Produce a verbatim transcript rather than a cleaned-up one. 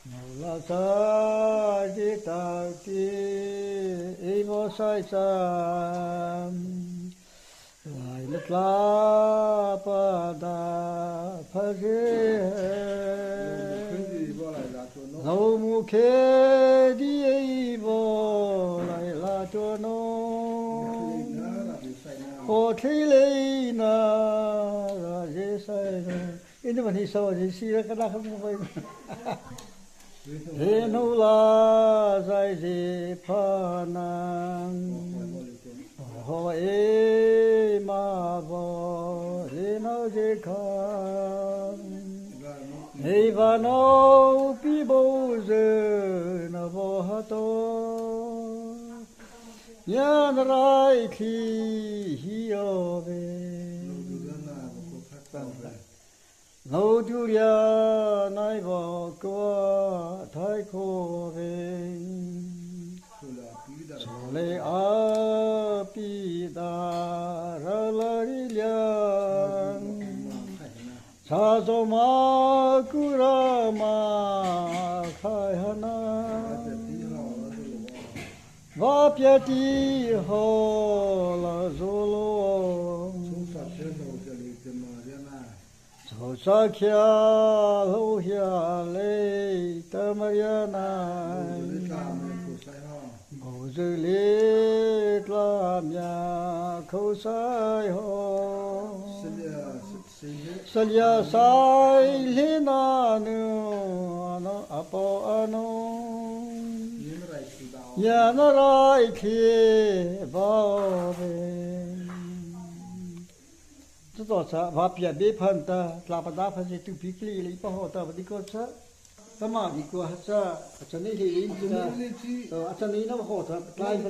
Nô la cha ki ta ti ei vaw sai cha, lai la tla pa da pha zi he. Nô mu khe di ei vaw lai la tua nô. Kho thei lei na ra zi sai na. Ina mani sa wa zi si ra ka na kha mu bai. He nô la zai zi pha na. Ho ei ma vaw zi na zi kha. Ei va nô pi bo zi na vaw ha to. Nya na rai thi hi o ve. Nô du ria nai vaw kua thai kho ve. Sule a pi da ra la ri liang. Sa zo ma ku ra ma khai ha na. Va pia ti ho la zo lo. Zo sa khia lo hia lei ta Maria nai. Bo zi li tla mia kho sai ho. Salia sai li na nu ano apo ano. Nya na rai thi ba ve. Tao cha va pia be pha ta tla pa da pha zi tu pi kli lei pa ho ta va di ko cha. Ta ma di ko ha cha. A cha nei lei lei ta. A cha nei na ho ta tla pa cha.